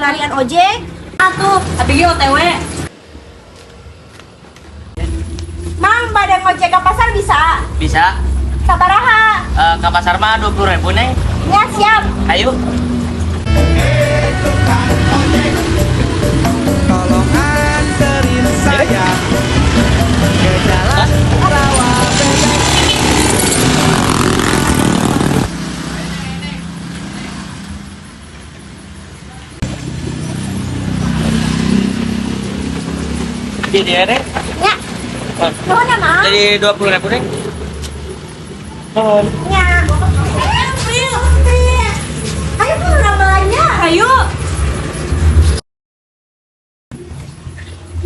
Lari-larian ojek. Atuh, abi ge OTW. Mang, bade ngojek ke pasar bisa? Bisa. Sabaraha? Ke pasar mah 20.000, Neng. Ya, siap. Ayo. Tolong anterin saya ke Jalan Rawa Bebek. Jadi ya, Neng. Ya. Nuhun ya, Mang. Jadi 20.000, Neng. Nuhun. Ya. Eh, April, April. Ayo urang belanja. Ayo.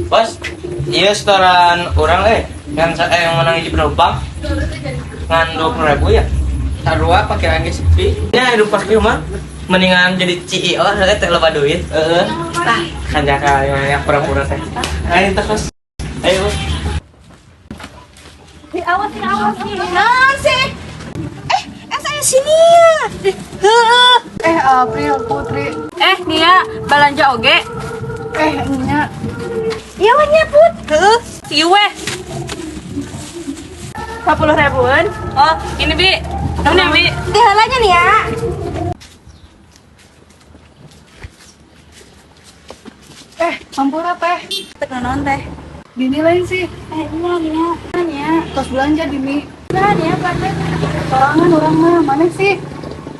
Bos, iya setoran urang ngan yang menang hiji penumpang ngan 20.000 ya. Sarua pakai angin sepi. Ya hidup pas mah mendingan jadi CEO soalnya teh loba duit. Heeh. Tah, kan jaka yang pura-pura teh. Ayo terus. Ayo. Ih, awas, ih, awas, ih. Naon sih? Eh, saya sini ya. Heueuh. Eh, April Putri. Eh, Nia, belanja oge. Eh, nya. Iya, wanya Put. Heeh, ieu weh. 10 ribuan. Oh, ini Bi. Nuhun ya, Bi. Di heulanya nih ya. Eh, hampura teh. Tek naon teh? Dini lain sih. Eh, nya, Nia. Nia. Tos belanja Dini. Nah, Nia, Pak. Sorangan urang mah, mana sih?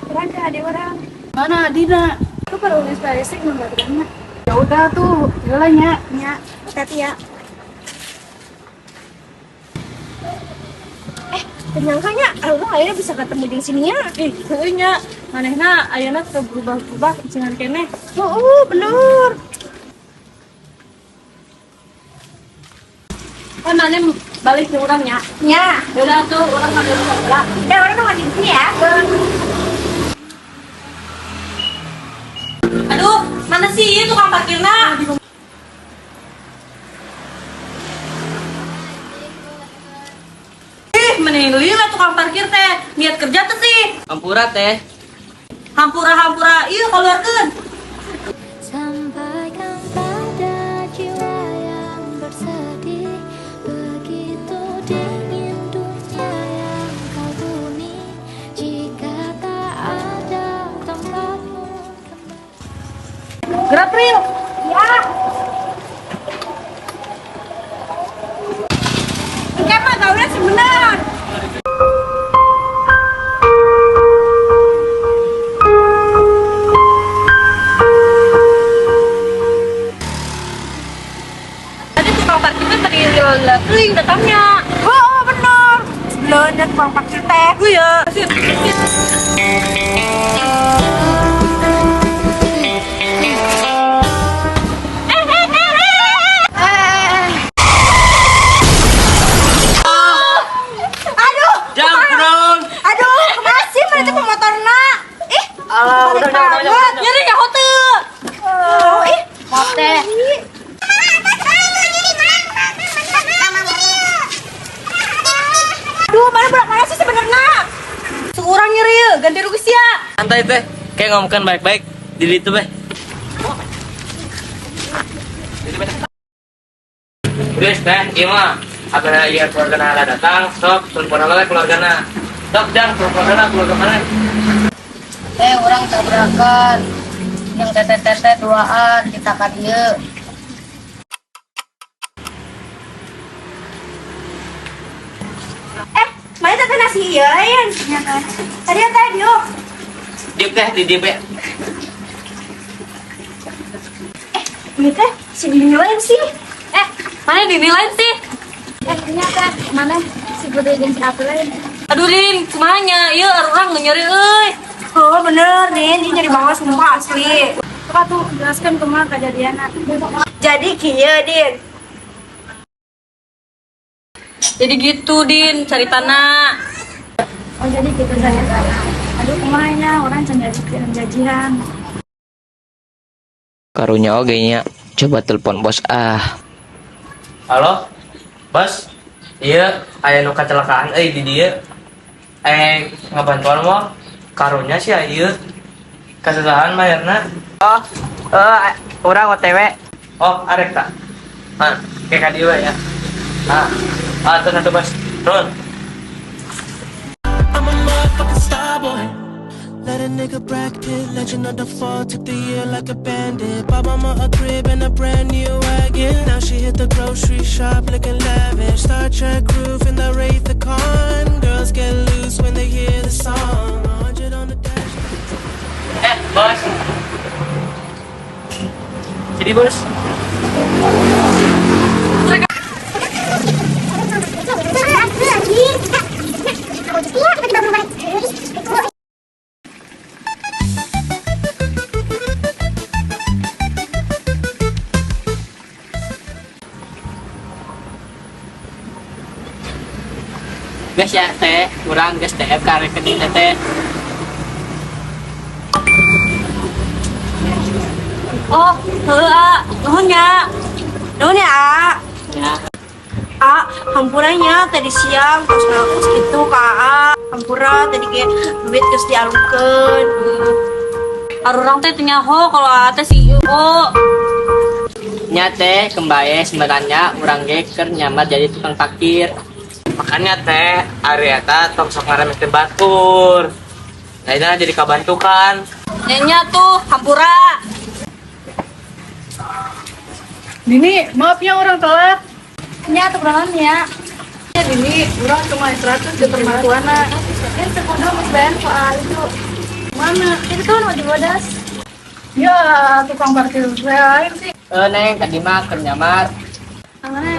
Urang ke adik urang. Mana Adina? Aku perlu inspirasi ngebantuin. Ya udah tuh, heula nya. Ya, hati-hati ya. Eh, ternyangkanya Allah akhirnya bisa ketemu di sini ya. Ih, heueuh nya. Manehna ayeuna teu berubah-ubah cengan keneh. Oh, bener. Oh, maneh balik ke urang nya. Ya, Yaudah tuh, urang ngambil heula. ya urang nunggu di sini ya. Aduh, mana sih ieu tukang parkirna? Ih, mending lila tukang parkir teh. Niat kerja teh sih. Hampura teh. Hampura-hampura, ieu keluarkeun. Sampaikan pada jiwa yang bersedih. Begitu dingin dunia yang kau huni. Jika tak ada tempatmu kembali. Gerak, Pril. Ya. Oke, Pak, gaulnya sih bener. Tadi tukang parkir teh tadi lila teuing datangnya. Oh, bener. Bener, tukang parkir teh. Iya, sip, sip. Eh, eh, eh, eh. Aduh, Jang, kunaon? aduh, kumaha sih mana teh pemotorna? Ih, Alah, balik udah, banget. Nyeri nyaho teu. Oh, ih. Maaf teh. Aduh, mana budak mana sih sebenarnya? Seurang nyeri ye, ganti rugi sia. Santai teh. Kayak ngomongkan baik-baik di ditu beh. Geus teh, ieu mah abah ieu keluargana lah datang, sok telepon lah keluargana. Sok jang teleponana keluarga mana? Eh, urang tabrakan. Yang teteh-teteh duaan kita ka dieu. Eh, mana teteh nasi ieu lain? Tadi teh diuk. Diuk teh di dieu be. Ini teh si Dini lain sih. Eh, mana dinilai sih? Eh, nya teh, mana si Putri jeung si April lain? Aduh, Lin, kumaha nya? Ieu urang nyeri euy. Oh, bener nih, dia nyeri banget sumpah asli. Coba tuh jelaskan kumaha kejadianna. Jadi kieu, Din. Jadi gitu, Din, cari tanah. Oh, jadi gitu saritana. Aduh, kumaha nya urang can jajian. Karunya oge nya. Coba telepon bos ah. Halo? Bos? Iya, aya nu kecelakaan euy di dieu. Eh, ngabantuan mah karunya sih ieu. Kasusahan bayarna. Oh, Eh, urang OTW. Oh, arek tak? Ah, kayak ka dieu ya. Ah, ah, terus satu bos. Turun. I'm a motherfucking star boy. Let a nigga Brad Pitt, legend of the fall, took the year like a bandit. Bought mama a crib and a brand new wagon. Now she hit the grocery shop looking lavish. Star Trek roof in the Wraith the Con. Girls get loose when they hear the song. 100 on the dash. Eh, bos. Jadi bos. Geus ya teh, urang geus TF ka rekening teh. Oh, heuh A. Nuhun ya. Nuhun ya, A. Ya. A, hampura nya tadi siang terus ngakus gitu ka A. Hampura tadi kayak duit geus dialungkeun. Arurang teh teu nyaho kalau Aa teh CEO. Nya teh kembae sebenarnya urang ge keur nyamar jadi tukang parkir. Makanya teh, ari eta tong sok ngaremehkeun batur. Nah, ini jadi kabantukan. Nya tuh hampura. Dini, maaf ya urang telat. Nya tuh kunaon ya. Ya Dini, urang cuma 100 ke perempuan. Kan sekudu geus bayar ku A itu. Mana? Itu tuh nu di bodas. Ya, tukang parkir saya lain sih. Eh, Neng, tadi mah keur nyamar. Angana.